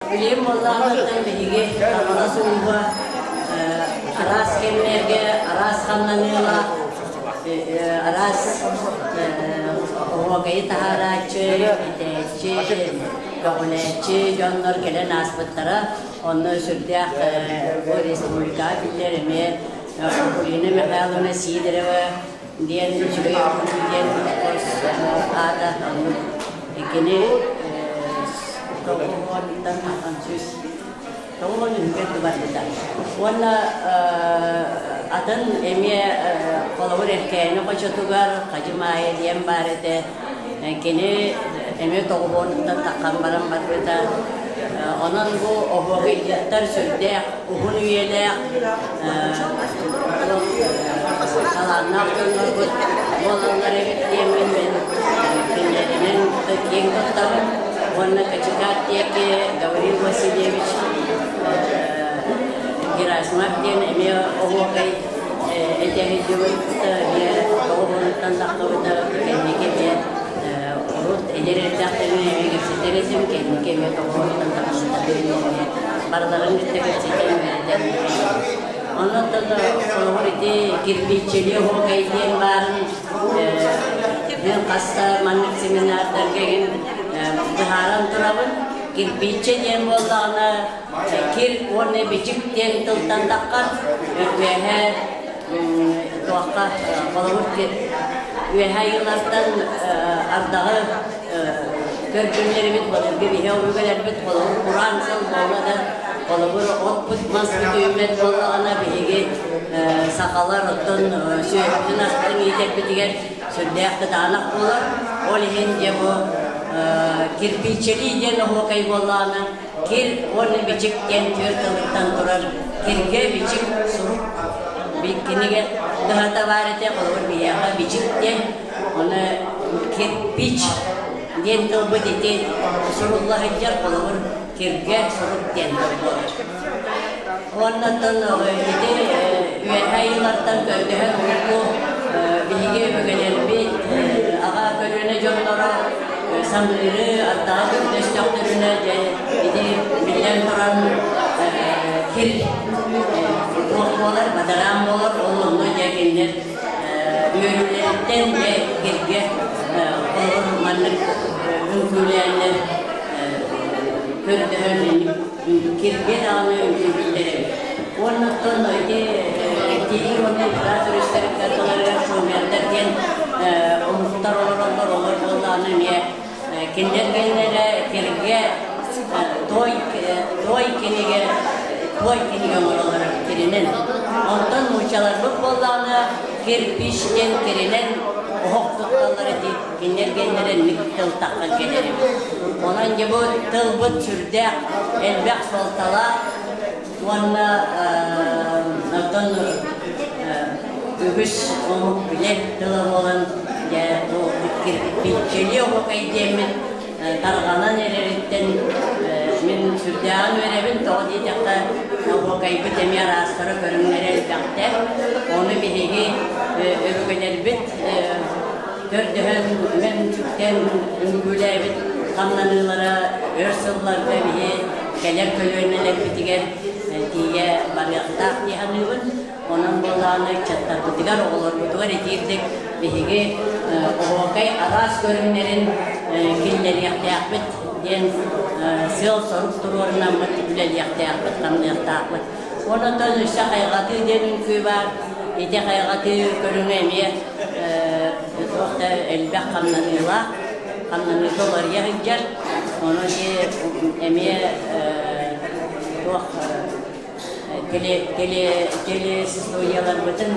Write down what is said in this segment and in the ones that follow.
Билим буоллаҕыттан биһиги Хаҥалас улууһа араас кэмнэргэ араас хамнаныылаах, араас оһуокайы таһаарааччы, итээччи, көҕүлээччи дьоннор кэлэн ааспыттара. Онно сүрдээх бу республикаҕа биллэр эмиэ Акулина Михайловна Сидорова диэн үчүгэй оҕону диэн аата оннук кини тоҕуһуонтан ахан 190 үһүгэр барбыта. Уонна атын эмиэ холобур Эркээни хочотугар Хадьымаайа диэн баар этэ. Кини эмиэ тоҕуһуонуттан таххан баран барбыта. Онон бу оһуохайдьыттар сүрдээх уһун үйэлээх талааннаах дьоннорбут буолаллар эбит диэммин мин кинилэринэн киэҥ туттабын. Уонна Качикат диэки Гаврил Васильевич Герасимов диэн эмиэ оһуокай этэһидибит эмиэ тоҕуһунуттан таххыбыта кэнники эмиэ урут эдэр эрдэхтэринэ эмиэ кэпсэтэр этим кэнники эмиэ тоҕуһунуттан тахсыбыта эмиэ барыларын кытта кэпсэтэн үөрэтэн оннуттан холобур ити кирпииччэли оһуокай диэн баарын мен хаста маннык семинардарга игин быһааран турабын. Кирпииччэ диэн буоллаҕына кир уонна бичик диэн тылтан таххар үөһэ туохха холобур үөһэ айыылартан ардаҕы көрдүннэрибит былыргы биһи өбүгэлэрбит холобур кураан сыл буолла да холобур оппут маспыт үүммэт буоллаҕына биһиги сахалар оттон сүөһүбүтүн аспытын иитэрбитигэр сүрдээх кытаанах буолар. Ол иһин дьэ бу кирпииччэлии диэн оһуокай буоллаҕына кир уонна бичик диэн түөрт тылыттан турар киргэ бичик сурук кинигэ кыһата баар этэ холобур биһиэхэ бичик диэн оны кирпич диэн тылбыт ити сурулла сылдьар холобур киргэ сурук диэн тыл буолар. Уоннаттан ити үөһэ айыылартан көрдөһөн урукку биһиги өбүгэлэрбит аҕа көлүөнэ дьонноро самыыры ардаҕы көрдөстөхтөрүнэ дьэ ити биллэн туран кир туох буолар бадараан буолар ол онно дьэ кинилэр үөрүүлэриттэн дьэ киргэ холобур маннык үҥкүүлээннэр көрдөһөн киргэ даҕаны үҥкүүлүүллэр эбит. Уонна оттон ити тиийии уонна ыраас өрүстэр ыккардыларыгар шумердар диэн омуктар олороллор, олор буоллаҕына эмиэ кинилэр кэллэрэ киргэ той той кинигэ той кинигэ оҥороллор киринэн. Онтон нууччаларбыт буоллаҕына кирпич диэн киринэн оһох тутталлар ити кинилэр геннэрэ инник тыл таххан кэлэр эбит. Онон дьэ бу тылбыт сүрдээх элбэх суолталаах уонна оттон үгүс омук билэр тыла буолан дьэ бу кирпиччэлии оһуокай диэммит тарҕанан эрэриттэн мин сүрдээҕин үөрэбин. Тоҕо диэтэххэ, оһуокайбыт эмиэ араастара көрүҥнэрэ элбэхтэр. Ону биһиги өбүгэлэрбит көрдөһөн, үгэн-сүктэн үҥкүүлээбит хамнаныылара өр сылларга биһи кэлэр көлүөнэлэрбитигэр тиийэ барыахтаах дии саныыбын. Онон буоллаҕына ыччаттарбытыгар, оҕолорбутугар итиирдик биһиги оһуокай араас көрүҥнэрин киллэриэхтээхпит диэн сыал-сорук туруорунаммыт үлэлиэхтээхпит, хамныахтаахпыт. Онон өссө хайҕатыы диэн үҥкүү баар. Ити хайҕатыы көрүҥэ эмиэ туох да элбэх хамнаныылаах, хамнаныыта уларыйа сылдьар. Ону эмиэ туох телестудияларбытын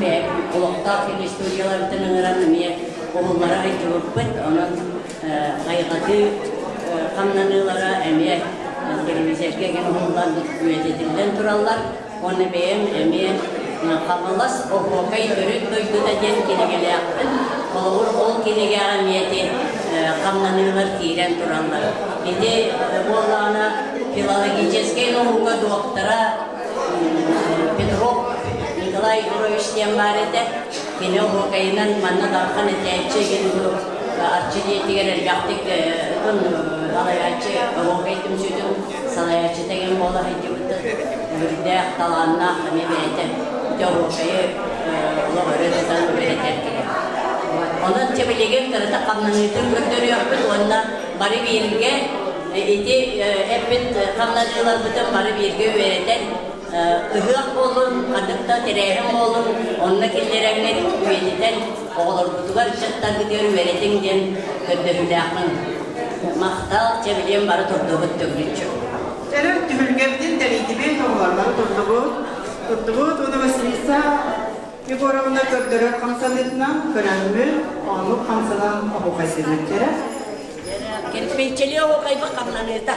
олохтоох телестудияларбытын ыҥыран эмиэ уһуллара сылдьыбыппыт. Онон хайҕатыы хамнаныылара эмиэ телевизорга игин уһуллан үйэтитиллэн тураллар. Уонна бэйэм эмиэ Хаҥалас оһуокай төрүт дойдута диэн кинигэлээхпин. Холобур, ол кинигэҕэ эмиэ ити хамнаныылар киирэн тураллар. Ити буоллаҕына филологическай наука доктора Петров Николай Егорович диэн баар этэ. Кини оһуокайынан манна Дархан этээччи игин Арчы дьиэтигэр элбэхтик салайааччы оһуокай түмсүүтүн салайааччыта. буола сылдьыбыта, үрдээх, талааннаах эмиэ бэйэтэ ити оһуокайы олох өрө тутан үөрэтэр киһи. Онон чэ билигин кырата хамнаныытын көрдөрүөхпүт уонна бары бииргэ ити эппит хамнаныыларбытын бары бииргэ үөрэтэн ыһыах буоллун, ханнык да тэрээһин буоллун, онно киллэрэҥҥит үйэтитэн оҕолорбутугар, ыччаттаргытыгар үөрэтиҥ диэн көрдөһүүлээхпин. Махтал, чэ билиэн бары турдубут төгүрүччү. Эрэр түһүлгэбитин тэрийдибит, оҕолорбор турдубут. Турдубут уонна Василиса Егоровна көрдөрөр хамсаныытынан көрөммүт, оннук хамсанан оһуохайдыыбыт. Кирпииччэлии оһуохайбыт хамнаныыта.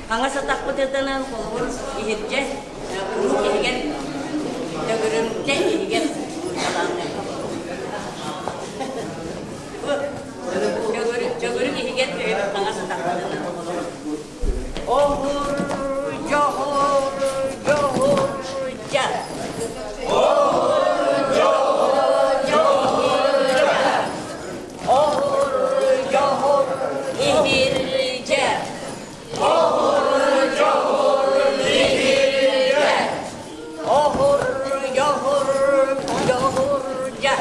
Хаҥас атахпытынан холобур иһирдьэ, куруук иһигэр, төгүрүмтэ иһигэр Төгүрүк иһигэр түһэбит хаҥас атахпытынан холобур. Оһур, дьоһур, дьоһур, дьа. Оһур, дьоһур, дьоһур, дьа. Оһур, дьоһур, иһирдьэ. Оһур, дьоһур, иһирдьэ. Оһур, дьоһур, дьоһур, дьа.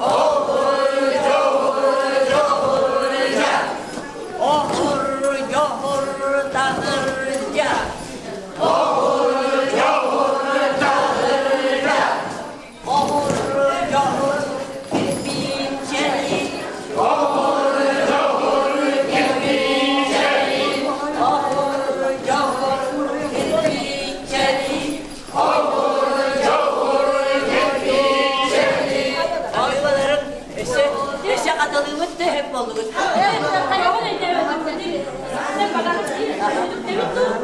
Оһур, дьоһур, дьоһур, дьа. Оһур, дьоһур, таһырдьа. Оһур, дьоһур, таһырдьа. Оһур, дьоһур, кирпииччэли. Оһур, дьоһур, кирпииччэли. Оһур, дьоһур, кирпииччэли. Оһур, дьоһур, кирпииччэли. Ойууларым өссө өссө хатылыыбыт да өһөп буоллугут.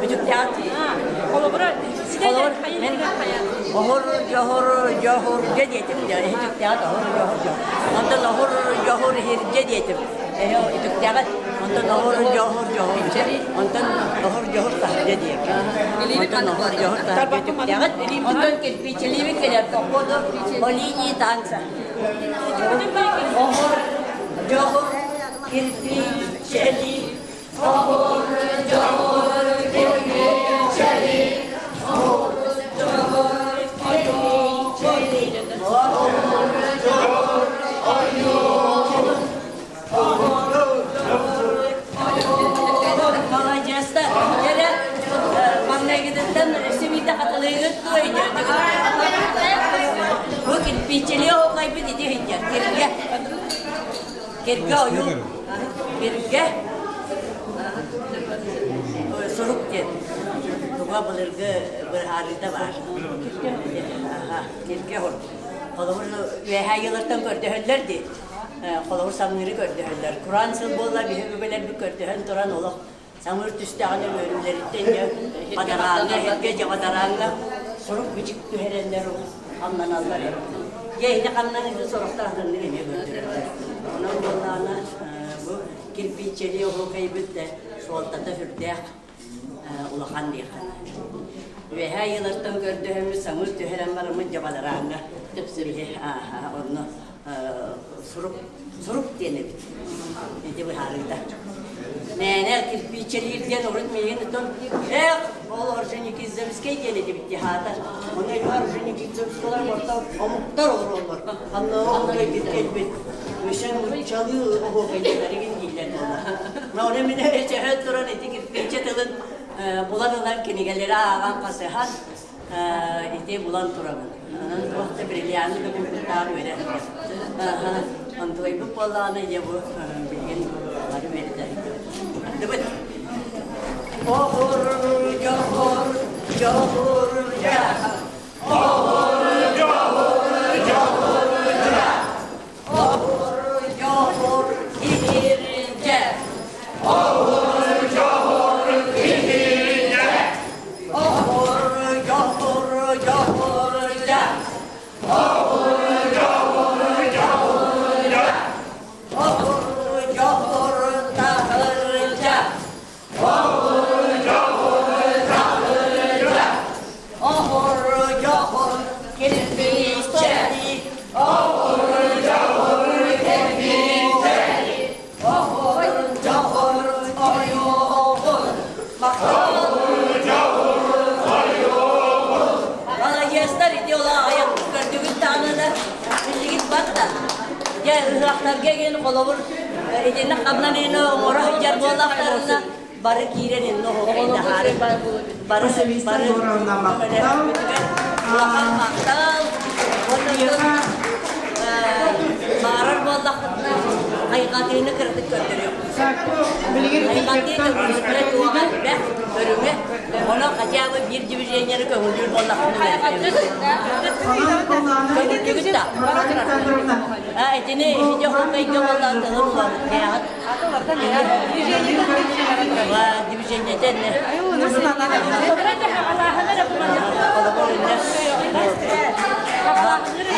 Бүтүктэҕит. Холобура, Холобур, мин оһур, дьоһур, дьоһурдьа диэтим дьэ, иһитиктэҕит оһур, дьоһур, дьоһур. Онтон оһур, дьоһур, иһирдьэ диэтим. Эһэ үтүктэҕит. Онтон оһур, дьоһур, дьоһурдьа. Онтон оһур, дьоһур, таһырдьа диэки. Онтон оһур, дьоһур, таһырдьа үтүктэҕит. Онтон кирпииччэлиибит кэлэр походу по линии танца. Оһур, дьоһур, кирпииччэлии. Оһур, дьоһур, кирпииччэлии. Оһур, дьоһур, кирпииччэлии. Оһур, дьоһур, ойуун. Оһур, дьоһур, ойуун. Маладьыастар. Дьэ, маҥнайгытыттан өссө биирдэ хатылыыгыт дуо Бу кирпииччэлии оһуохайбыт ити сылдьар. Киргэ. Киргэ ойуу. Киргэ сурук диэн туга былыргы быһаарыыта баар. Киргэ Холобур, үөһээ йылартан көрдөһөллөр дии. Холобур, самыыры көрдөһөллөр. Кураан сыл буолла, биһи өбүгэлэрбит көрдөһөн туран олох самыыр түстэҕинэ үөрүүлэриттэн дьэ бадарааҥҥа, иһиргэ дьэ бадарааҥҥа сурук бичик түһэрэллэр, хамнаналлар эбит. Дьэ ити хамнаныыты сорохтор атыннык эмиэ көрдөрөллөр. Онон буоллаҕына бу кирпииччэлии оһуокайбыт да суолтата сүрдээх улахан диэххэ наада. Үөһээ ыйылартан көрдөһөммүт самыыр түһэрэн бараммыт дьэ бадарааҥҥа биһи онно сурук сурук диэн эбит. Ити быһаарыыта. Мээнэ кирпииччэлиир диэн урут миигин оттон эх, ол Орджоникидзевскэй диэн этибит театр. Оны Орджоникидзевскалар орто омуктар олороллор. Ханна кэлбит. Өсөн нууччалыы оһуокайдыыларыгын дииллэр буолла. Но оны мин өчөһөн туран ити кирпииччэ тылын булан ылан кинигэлэри ааҕан хасыһан ити булан турабын. Онон туох да бриллианы да курдуктаах үөрэ Онтуойбут буоллаҕына дьэ бу билигин бары үөрэтэ сылдьабыт. Оһур, дьоһур, дьоһур, дьа. Оһур, дьоһур, дьоһур, дьа. Оһур, дьоһур, иһирдьэ. Оһур, дьоһур, иһирдьэ. Оһур, дьоһур, дьоһур, дьа. Оһур, дьоһур, дьоһур, дьа. Оһур, дьоһур, таһырдьа. Оһур, дьоһур, таһырдьа. Оһур, ыһыахтарга игин холобур итинник хамнаныыны оҥоро сылдьар буоллахтарына бары киирэн инно оһуохайдаһаары бары Василиса бары Егоровна махтал. Улахан махтал. Уонна баарар буоллаххытына хайҕатыыны кыратык көрдөрүөхпүт. Билигин Хайҕатыы көрүҥэ туоҕа элбэх көрүҥэ. Онон хотя бы биир движениены көҥүллүүр буоллаххытына Көҥүллүүгүт да? Александровна. А, итини ити хоккейга буоллаан тылын улаҕыт. Движениетен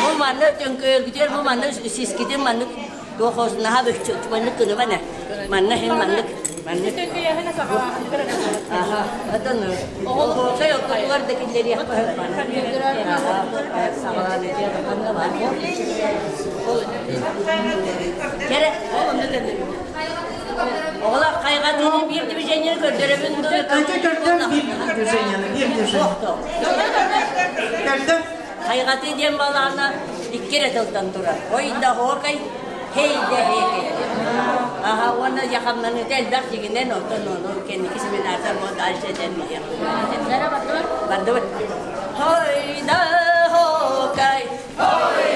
Бу манна төҥкөйөргүтүгэр бу манна сискитин маннык туох наһаа маннык кыныбан манна хин маннык маннык аха отон оҕолоохой ортотугар да киллэриэх саҕалаан ханна бар Кэрэ Оҕолор хайҕатыыны биир движениены көрдөрөбүн дуо? Ача көрдөр биир движениены, биир движение. Көрдөр. Хайҕатыы диэн балаана икки эрэ тылтан турар. Ой да хоокай, хей да хекей. Аха уонна яхамнаныыта элбэх дьигинэн оттон ону кэнники семинардар вот дальше этэн Бардыбыт. Хой да хокай, хой.